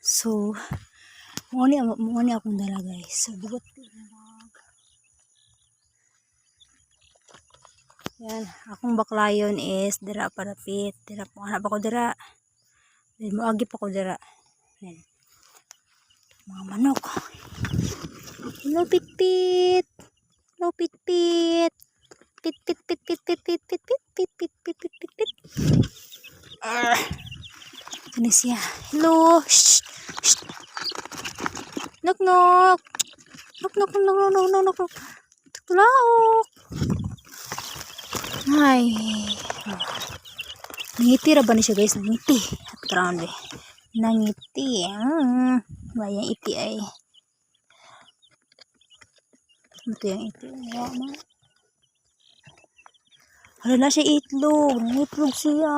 So, mao ni akong dala, guys. So, bugat bag. Yan, akong baklayon is dira padapit. Dira po, hanap ako dira. Then moagi pa ko dira. Yan. Mga manok. Hello, pitpit. Hello, pitpit. Pit, pit, pit, pit, pit, pit, pit, pit, pit, pit, pit, pit, pit, pit. Ah. Ito na siya. Hello. Shh. Shh. Knock, knock. Knock, knock, knock, knock, knock, knock, knock. Tulaok. Ay. Oh. Nangiti ra ba ni siya, guys? Nangiti. At ground eh. Nangiti. Bayang iti ay. Ano to yung iti? Wala man. Hala na siya itlog. Nangitlog siya.